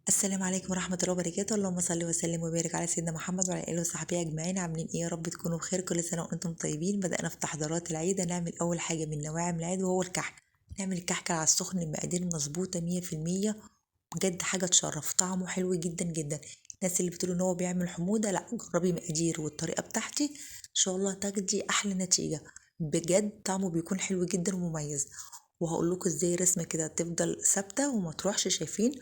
السلام عليكم ورحمة الله وبركاته. اللهم صل وسلم وبارك على سيدنا محمد وعلى آله وصحبه أجمعين. عاملين إيه؟ يا رب تكونوا بخير. كل سنة وأنتم طيبين. بدأنا في تحضيرات العيد. هنعمل أول حاجة من نواعم العيد وهو الكحك. نعمل الكحك على السخن بمقادير مظبوطة 100%، بجد حاجة تشرف، طعمه حلو جدا جدا. الناس اللي بتقول إن هو بيعمل حموضة، لا جربي مقادير والطريقة بتاعتي إن شاء الله تاخدي أحلى نتيجة، بجد طعمه بيكون حلو جدا ومميز. وهقول لكم إزاي رسمة كده تفضل ثابتة وما تروحش، شايفين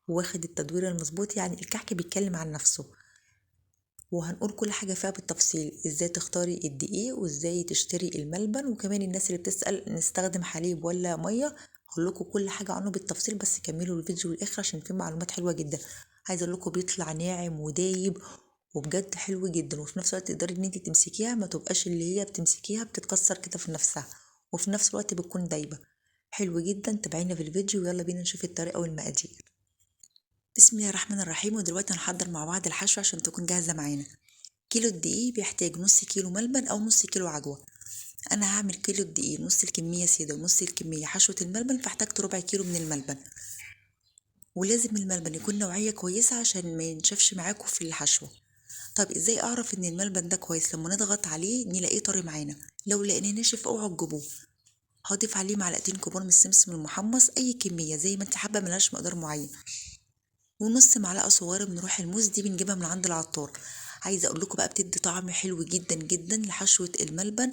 واخد التدوير المظبوط، يعني الكحك بيتكلم عن نفسه. وهنقول كل حاجة فيها بالتفصيل، ازاي تختاري الدقيق وازاي تشتري الملبن، وكمان الناس اللي بتسأل نستخدم حليب ولا مية، هقول لكم كل حاجة عنه بالتفصيل. بس كملوا الفيديو للآخر عشان فيه معلومات حلوة جدا. عايزة اقول لكم بيطلع ناعم ودايب وبجد حلو جدا، وفي نفس الوقت تقدري ان انت تمسكيها ما تبقاش اللي هي بتمسكيها بتتكسر كده في نفسها، وفي نفس الوقت بتكون دايبة حلو جدا. تابعينا في الفيديو ويلا بينا نشوف الطريقة والمقادير. بسم الله الرحمن الرحيم. ودلوقتي هنحضر مع بعض الحشوة عشان تكون جاهزة معانا. كيلو الدقيق بيحتاج نص كيلو ملبن أو نص كيلو عجوة. أنا هعمل كيلو الدقيق نص الكمية سادة ونص الكمية حشوة الملبن، فاحتاجت ربع كيلو من الملبن. ولازم الملبن يكون نوعية كويسة عشان ما ينشفش معاكم في الحشوة. طب ازاي اعرف ان الملبن ده كويس؟ لما نضغط عليه نلاقيه طري معانا، لو لقيناه ناشف اوعوا تجيبوه. هضيف عليه معلقتين كبار من السمسم المحمص، اي كمية زي ما انت حابة، ملهاش مقدار معين، ونص معلقه صغيرة من روح الموز، دي بنجيبها من عند العطار. عايزه اقول لكم بقى بتدي طعم حلو جدا جدا لحشوه الملبن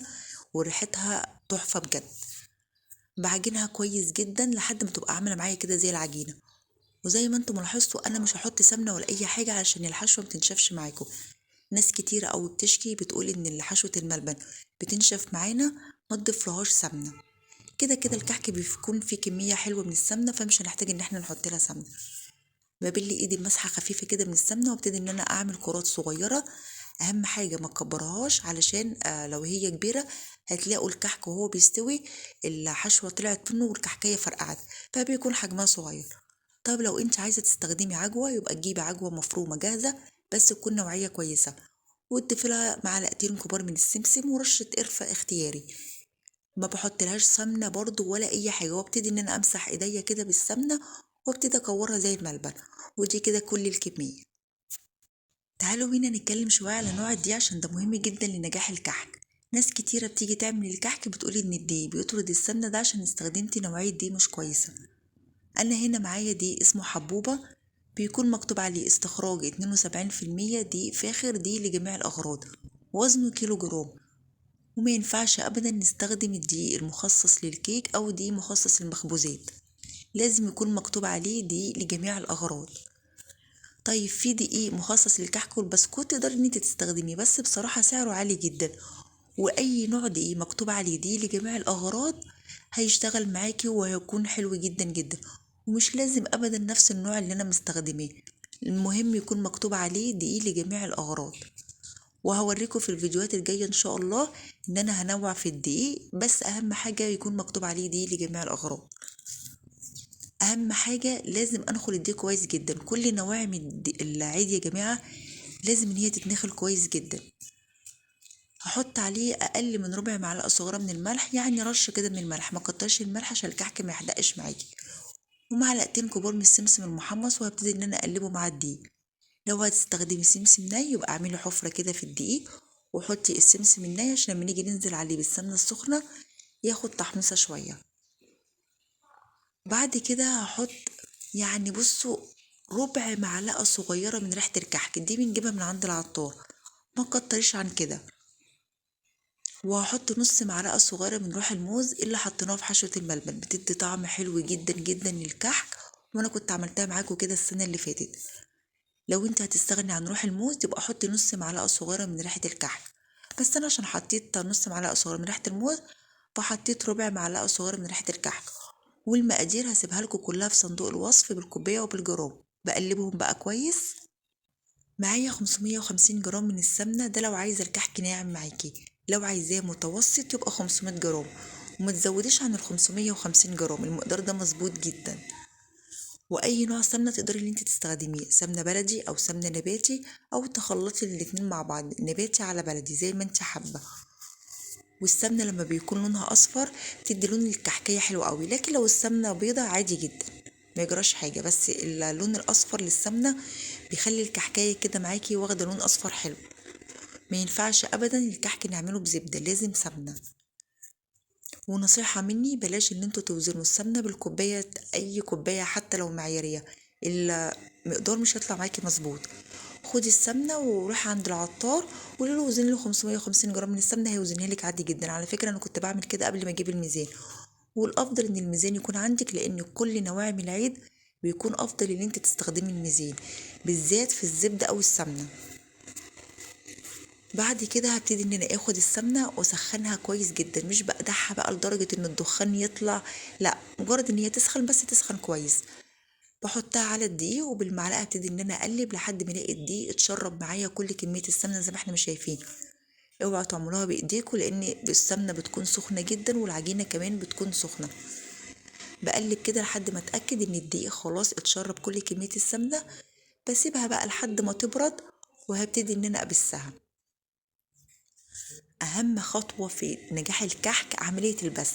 وريحتها تحفة بجد. بعجنها كويس جدا لحد ما تبقى عامله معايا كده زي العجينة. وزي ما انتم لاحظتوا انا مش هحط سمنه ولا اي حاجة عشان الحشوه ما تنشفش معاكم. ناس كتيرة قوي بتشكي بتقول ان حشوه الملبن بتنشف معانا، ما تضيفلهاش سمنه. كده كده الكحك بيكون فيه كمية حلوة من السمنة، فمش هنحتاج ان احنا نحط لها سمنه. ببل ايدي بمسحه خفيفة كده من السمنة وابتدي ان انا اعمل كرات صغيرة. اهم حاجة ما تكبرهاش علشان لو هي كبيرة هتلاقوا الكحك وهو بيستوي الحشوه طلعت منه والكحكيه فرقعت، فبيكون حجمها صغير. طب لو انت عايزه تستخدمي عجوه يبقى تجيبي عجوه مفرومه جاهزة بس تكون نوعية كويسة، وتضيفي لها معلقتين كبار من السمسم ورشه قرفه اختياري. ما بحطلهاش سمنه برضو ولا اي حاجة، وابتدي ان انا امسح ايديا كده بالسمنه وابتدي اكورها زي الملبن. ودي كده كل الكمية. تعالوا بينا نتكلم شوية على نوع الدقيق عشان ده مهم جدا لنجاح الكحك. ناس كتيرة بتيجي تعمل الكحك بتقولي ان الدقيق بيطرد السمنة، ده عشان استخدمتي نوعية دقيق مش كويسة. انا هنا معايا دقيق اسمه حبوبه، بيكون مكتوب عليه استخراج 72% دقيق فاخر، دقيق لجميع الاغراض، وزنه كيلو جرام. وما ينفعش ابدا نستخدم الدقيق المخصص للكيك او دقيق مخصص للمخبوزات، لازم يكون مكتوب عليه دقيق لجميع الاغراض. طيب في دقيق مخصص للكحك والبسكوت تقدري ان انت تستخدميه، بس بصراحة سعره عالي جدا. واي نوع دقيق مكتوب عليه دقيق لجميع الاغراض هيشتغل معاكي وهيكون حلو جدا جدا، ومش لازم ابدا نفس النوع اللي انا مستخدماه، المهم يكون مكتوب عليه دقيق لجميع الاغراض. وهوريكم في الفيديوهات الجاية ان شاء الله ان انا هنوع في الدقيق، بس اهم حاجة يكون مكتوب عليه دقيق لجميع الاغراض. اهم حاجة لازم انخل الدقيق كويس جدا. كل نواعم العيد يا جماعة لازم ان هي تتنخل كويس جدا. هحط عليه اقل من ربع معلقه صغيرة من الملح، يعني رشه كده من الملح، ما كترش الملح عشان الكحك ما يحدقش معاكي، ومعلقتين كبار من السمسم المحمص، وهبتدي ان انا اقلبه مع الدقيق. لو هتستخدمي سمسم ني يبقى اعملي حفره كده في الدقيق وحطي السمسم الني عشان لما نيجي ننزل عليه بالسمنه السخنة ياخد تحميصه شوية. بعد كده هحط يعني بصوا ربع معلقه صغيرة من ريحه الكحك، دي بنجيبها من عند العطار، ما تكتريش عن كده. وهحط نص معلقه صغيرة من روح الموز اللي حطيناها في حشوه الملبن، بتدي طعم حلو جدا جدا للكحك، وانا كنت عملتها معاكم كده السنة اللي فاتت. لو انت هتستغني عن روح الموز يبقى حطي نص معلقه صغيرة من ريحه الكحك، بس انا عشان حطيت نص معلقه صغيرة من ريحه الموز فحطيت ربع معلقه صغيرة من ريحه الكحك. والمقادير هسيبها لكم كلها في صندوق الوصف بالكوبايه وبالجرام. بقلبهم بقى كويس. معايا 550 جرام من السمنة، ده لو عايزه الكحك ناعم معاكي، لو عايزاه متوسط يبقى 500 جرام، وما تزوديش عن ال 550 جرام، المقدار ده مظبوط جدا. واي نوع سمنه تقدري ان انت تستخدميه، سمنه بلدي او سمنه نباتي، او تخلطي الاتنين مع بعض، نباتي على بلدي زي ما انت حابة. والسمنه لما بيكون لونها اصفر بتدي لون الكحكيه حلو قوي، لكن لو السمنة بيضة عادي جدا. ما يجراش حاجة، بس اللون الاصفر للسمنه بيخلي الكحكايه كده معاكي واخده لون اصفر حلو. ما ينفعش ابدا الكحك نعمله بزبده، لازم سمنه. ونصيحة مني، بلاش ان انتوا توزنوا السمنة بالكوبايه، اي كوباية حتى لو معياريه، المقدار مش هيطلع معاكي مظبوط. خدي السمنة وروحي عند العطار وقولي له وزن له 550 جرام من السمنة، هيوزنها لك عادي جدا. على فكرة انا كنت بعمل كده قبل ما اجيب الميزان، والافضل ان الميزان يكون عندك، لان كل نواعم العيد بيكون افضل ان انت تستخدمي الميزان، بالذات في الزبدة او السمنة. بعد كده هبتدي ان انا اخد السمنة واسخنها كويس جدا، مش بقدحها بقى لدرجة ان الدخان يطلع، لا، مجرد ان هي تسخن بس، تسخن كويس. بحطها على الدقيق وبالمعلقه ابتدي ان انا اقلب لحد ما الاقي الدقيق اتشرب معايا كل كمية السمنة زي ما احنا مش شايفين. اوعوا تعملوها بايديكم لان السمنة بتكون سخنة جدا والعجينه كمان بتكون سخنة. بقلب كده لحد ما اتاكد ان الدقيق خلاص اتشرب كل كمية السمنة. بسيبها بقى لحد ما تبرد وهبتدي ان انا ابسها. اهم خطوة في نجاح الكحك عملية البس.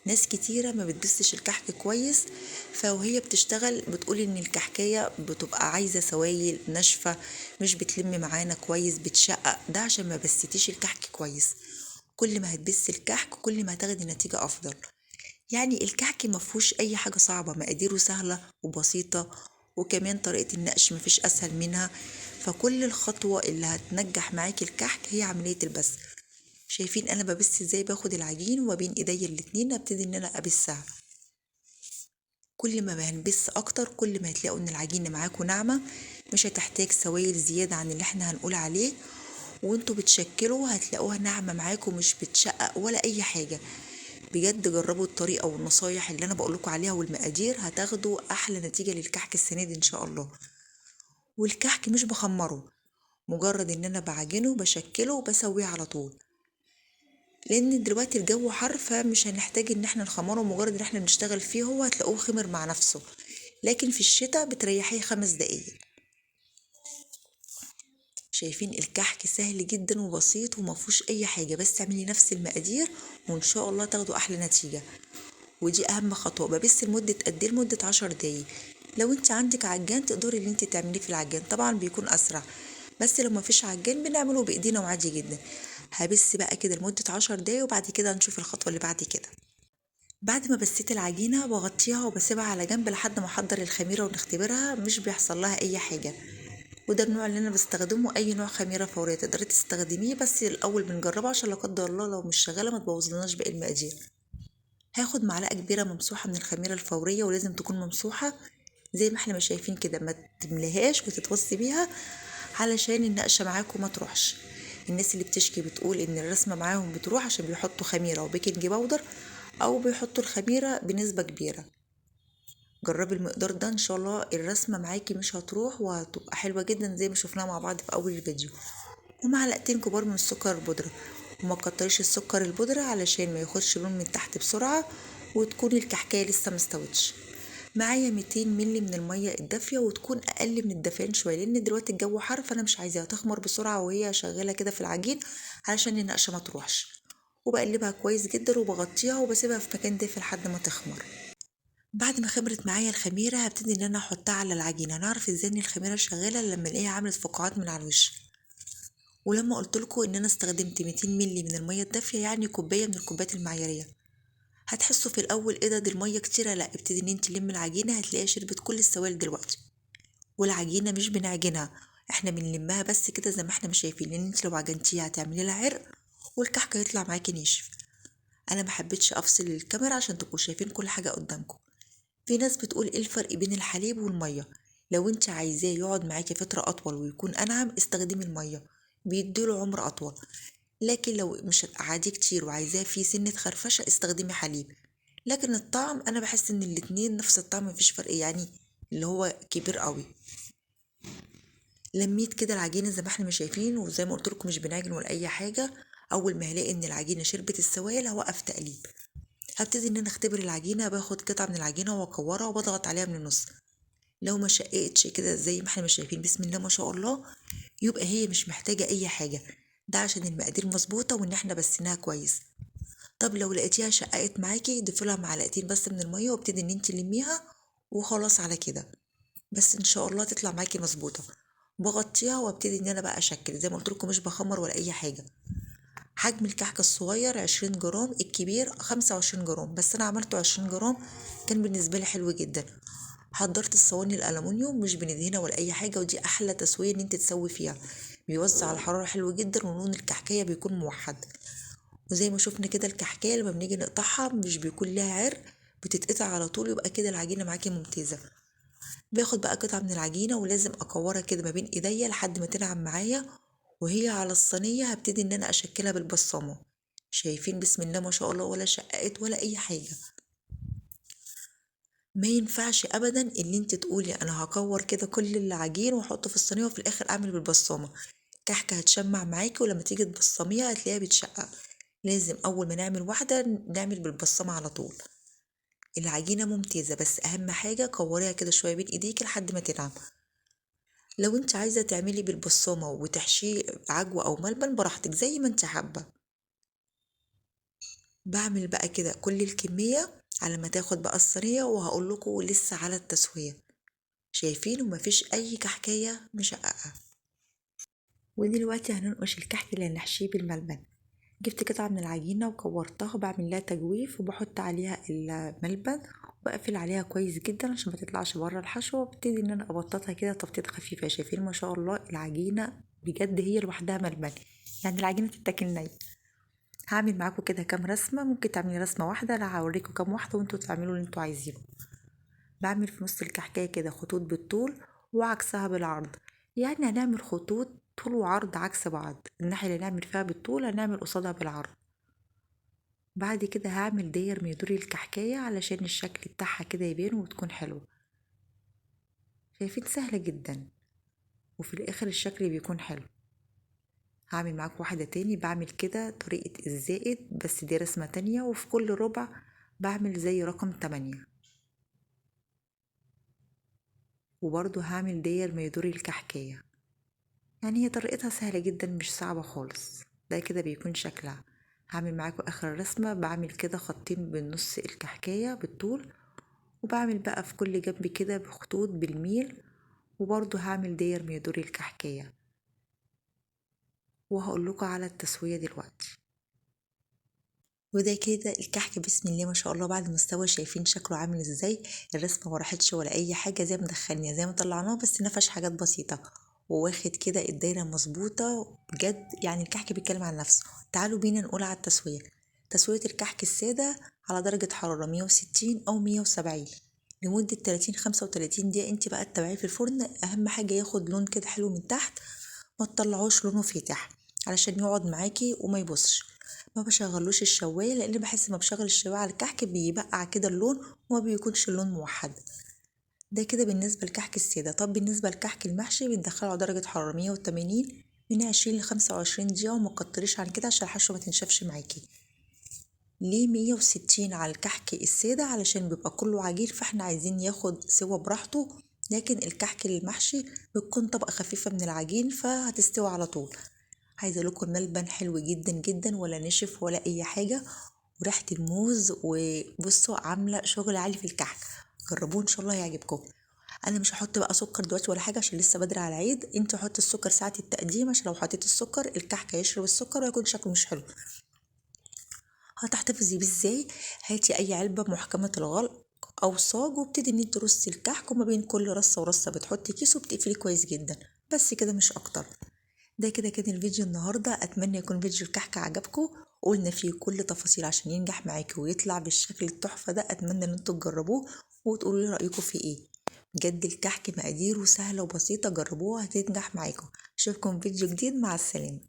ناس كتيرة ما بتبسش الكحك كويس، فوهي بتشتغل بتقول ان الكحكايه بتبقى عايزه سوائل ناشفة، مش بتلم معانا كويس، بتشقق. ده عشان ما بستيش الكحك كويس. كل ما هتبس الكحك كل ما هتاخدي نتيجة افضل. يعني الكحك ما فيهوش اي حاجة صعبة، مقاديره سهلة وبسيطة، وكمان طريقه النقش ما فيش اسهل منها. فكل الخطوة اللي هتنجح معاكي الكحك هي عملية البس. شايفين انا ببس ازاي؟ باخد العجين وبين ايديا الاتنين ابتدي ان انا ابسها. كل ما هنبس اكتر كل ما هتلاقوا ان العجينة معاكم ناعمة، مش هتحتاج سوائل زيادة عن اللي احنا هنقول عليه. وانتوا بتشكلوا هتلاقوها ناعمة معاكم، مش بتشقق ولا اي حاجة. بجد جربوا الطريقة والنصايح اللي انا بقولكم عليها والمقادير، هتاخدوا احلى نتيجة للكحك السنة دي ان شاء الله. والكحك مش بخمره، مجرد ان انا بعجنه بشكله وبسويه على طول، لان دلوقتي الجو حر فمش هنحتاج ان احنا نخمره، مجرد ان احنا بنشتغل فيه هو هتلاقوه خمر مع نفسه. لكن في الشتاء بتريحيه 5 دقايق. شايفين الكحك سهل جدا وبسيط ومفهوش اي حاجة، بس تعملي نفس المقادير وان شاء الله تاخدوا احلى نتيجة. ودي اهم خطوة. ببس لمدة قد ايه؟ لمدة 10 دقايق. لو انت عندك عجان تقدري اللي انت تعمليه في العجان، طبعا بيكون اسرع، بس لو مفيش عجان بنعمله بايدينا وعادي جدا. هبس بقى كده لمدة 10 دقايق وبعد كده هنشوف الخطوة اللي بعد كده. بعد ما بسيت العجينة بغطيها وبسيبها على جنب لحد ما احضر الخميرة ونختبرها، مش بيحصل لها اي حاجة. وده النوع اللي انا بستخدمه، اي نوع خميرة فورية تقدري تستخدميه، بس الاول بنجربه عشان لا قدر الله لو مش شغالة ما تبوظلناش باقي المقادير. هاخد معلقة كبيرة ممسوحة من الخميرة الفورية، ولازم تكون ممسوحة زي ما احنا ما شايفين كده، ما تمليهاش وتتوصي بيها علشان النقشة معاكم ما تروحش. الناس اللي بتشكي بتقول ان الرسمة معاهم بتروح عشان بيحطوا خميرة و baking powder او بيحطوا الخميرة بنسبة كبيرة. جربي المقدار ده ان شاء الله الرسمة معاكي مش هتروح وهتبقى حلوة جدا زي ما شفناها مع بعض في اول الفيديو. ومعلقتين كبار من السكر البودرة، وما تكتريش السكر البودرة علشان ما ياخدش لون من تحت بسرعة وتكون الكحكاية لسه ما استوتش. معايا 200 ملي من المية الدافية، وتكون اقل من الدافيان شوية لان دلوقتي الجو حر، فانا مش عايزاها تخمر بسرعة وهي شغالة كده في العجين علشان النقشة ما تروحش. وبقلبها كويس جدا وبغطيها وبسيبها في مكان دافي لحد ما تخمر. بعد ما خمرت معايا الخميرة هبتدي ان انا احطها على العجينة. هنعرف ازاي ان الخميرة شغالة لما نلاقيها عملت فقاعات من على الوش. ولما قلت لكم ان انا استخدمت 200 ملي من المية الدافية، يعني كوباية من الكوبايات المعيارية. هتحسوا في الاول ايه ده، دي المية كتيرة، لا ابتدي ان انت تلمي العجينة هتلاقيها شربت كل السوائل دلوقتي. والعجينة مش بنعجنها، احنا بنلمها بس كده زي ما احنا مش شايفين، لان انت لو عجنتيها هتعملي لها عرق والكحك هيطلع معاكي ناشف. انا ما حبيتش افصل الكاميرا عشان تبقوا شايفين كل حاجة قدامكم. في ناس بتقول ايه الفرق بين الحليب والمية؟ لو انت عايزاه يقعد معاكي فترة اطول ويكون انعم استخدمي المية، بيديله عمر اطول. لكن لو مش هتقعديه كتير وعايزاه فيه سنة خرفشة استخدمي حليب. لكن الطعم انا بحس ان الاتنين نفس الطعم، مفيش فرق يعني اللي هو كبير قوي. لميت كده العجينة زي ما احنا مش شايفين، وزي ما قلت لكم مش بنعجن ولا اي حاجة. اول ما هلاقي ان العجينة شربت السوائل هوقف تقليب. هبتدي ان انا اختبر العجينة، باخد قطعة من العجينة واكورها وبضغط عليها من النص. لو ما شققتش كده زي ما احنا مش شايفين بسم الله ما شاء الله، يبقى هي مش محتاجة اي حاجة، ده عشان المقادير مظبوطة وان احنا بسيناها كويس. طب لو لقيتيها شققت معاكي ضيفي لها معلقتين بس من المية وابتدي ان انت تلميها وخلاص على كده. بس ان شاء الله تطلع معاكي مظبوطة. بغطيها وابتدي ان انا بقى اشكل زي ما قلت لكم، مش بخمر ولا اي حاجة. حجم الكحك الصغير 20 جرام، الكبير 25 جرام، بس انا عملته 20 جرام كان بالنسبة لي حلو جدا. حضرت الصواني الالومنيوم، مش بندهنها ولا اي حاجة، ودي احلى تسويه ان انت تسوي فيها، بيوزع الحرارة حلو جدا ولون الكحكيه بيكون موحد. وزي ما شفنا كده الكحكيه لما بنيجي نقطعها مش بيكون لها عرق، بتتقطع على طول، يبقى كده العجينة معاكي ممتازة. باخد بقى قطعه من العجينة ولازم اكورها كده ما بين ايديا لحد ما تنعم معايا، وهي على الصينية هبتدي ان انا اشكلها بالبصامه. شايفين بسم الله ما شاء الله، ولا شققت ولا اي حاجة. ما ينفعش ابدا ان انت تقولي انا هكور كده كل العجين واحطه في الصينية وفي الاخر اعمل بالبصامه، الكحكه هتشمع معاكي ولما تيجي تبصميها هتلاقيها بتشقق. لازم اول ما نعمل واحدة نعمل بالبصامه على طول. العجينة ممتازة، بس اهم حاجة كوريها كده شوية بين ايديكي لحد ما تنعم. لو انت عايزه تعملي بالبصامه وتحشيه عجوه او ملبن براحتك زي ما انت حابة. بعمل بقى كده كل الكمية على ما تاخد بقى الصينية، وهقول لكم لسه على التسوية. شايفين ومفيش اي كحكايه مشققه. ودلوقتي هننقش الكحك اللي هنحشيه بالملبن. جبت قطعه من العجينة وكورتها وبعمل لها تجويف وبحط عليها الملبن وبقفل عليها كويس جدا عشان ما تطلعش بره الحشوه، وابتدي ان انا ابططها كده تبطيط خفيفة. شايفين ما شاء الله العجينة بجد هي لوحدها ملبن، يعني العجينة تتاكل ني. هعمل معاكم كده كام رسمه، ممكن تعملي رسمه واحدة، انا هوريكم كام واحدة وانتوا تعملوا اللي انتوا عايزينه. بعمل في نص الكحكايه كده خطوط بالطول وعكسها بالعرض، يعني هنعمل خطوط طول وعرض عكس بعض، الناحية اللي نعمل فيها بالطول هنعمل قصادها بالعرض. بعد كده هعمل داير ميدوري الكحكايه علشان الشكل بتاعها كده يبان وتكون حلوة. شايفين سهلة جدا، وفي الاخر الشكل بيكون حلو. هعمل معاكم واحدة تاني، بعمل كده طريقه الزائد بس دي رسمه تانية، وفي كل ربع بعمل زي رقم 8، وبرضو هعمل داير ميدوري الكحكايه. يعني هي طريقتها سهلة جدا مش صعبة خالص. ده كده بيكون شكلها. هعمل معاكم اخر رسمه، بعمل كده خطين بالنص الكحكايه بالطول، وبعمل بقى في كل جنب كده بخطوط بالميل، وبرضو هعمل داير ميدوري الكحكايه. وهقول لكم على التسوية دلوقتي. وده كده الكحك بسم الله ما شاء الله بعد ما استوى، شايفين شكله عامل ازاي. الرسمة ما راحتش ولا اي حاجة، زي ما دخلناه زي ما طلعناه، بس نفش حاجات بسيطة وواخد كده الدايرة مظبوطة بجد. يعني الكحك بيتكلم عن نفسه. تعالوا بينا نقول على التسوية. تسويه الكحك السادة على درجه حرارة 160 او 170 لمدة 30-35 دقيقة. انت بقى تتابعيه في الفرن، اهم حاجة ياخد لون كده حلو من تحت، ما تطلعوش لونه فاتح علشان يقعد معاكي وما يبصش. ما بشغلوش الشوايه لان بحس ما بشغل الشوايه على الكحك بيبقع كده اللون وما بيكونش اللون موحد. ده كده بالنسبة لكحك السادة. طب بالنسبة لكحك المحشي بندخله على درجه حرارة 180 من 20 ل25 دقيقة، وما تكتريش عن كده عشان الحشوه ما تنشفش معاكي. ليه 160 على الكحك السادة؟ علشان بيبقى كله عجين، فاحنا عايزين ياخد سوا براحته، لكن الكحك المحشي بتكون طبقه خفيفة من العجين فهتستوي على طول. عايزه لكم الملبن حلو جدا جدا، ولا نشف ولا اي حاجة، وريحه الموز، وبصوا عامله شغل عالي في الكحك. جربوه ان شاء الله هيعجبكم. انا مش هحط بقى سكر دلوقتي ولا حاجة عشان لسه بدري على العيد. انتوا حطوا السكر ساعة التقديم، عشان لو حطيت السكر الكحك هيشرب السكر ويكون شكله مش حلو. هتحتفظي بيه ازاي؟ هاتي اي علبة محكمة الغلق او صاج، وابتدي ان انت ترصي الكحك، وما بين كل رصه ورصه بتحطي كيس وبتقفليه كويس جدا. بس كده مش اكتر. ده كده كان الفيديو النهارده، اتمنى يكون فيديو الكحك عجبكم، قلنا فيه كل تفاصيل عشان ينجح معاكي ويطلع بالشكل التحفة ده. اتمنى ان انتوا تجربوه وتقولوا لي رايكم فيه ايه. بجد الكحك مقاديره سهلة وبسيطة، جربوها هتنجح معاكم. اشوفكم فيديو جديد، مع السلامة.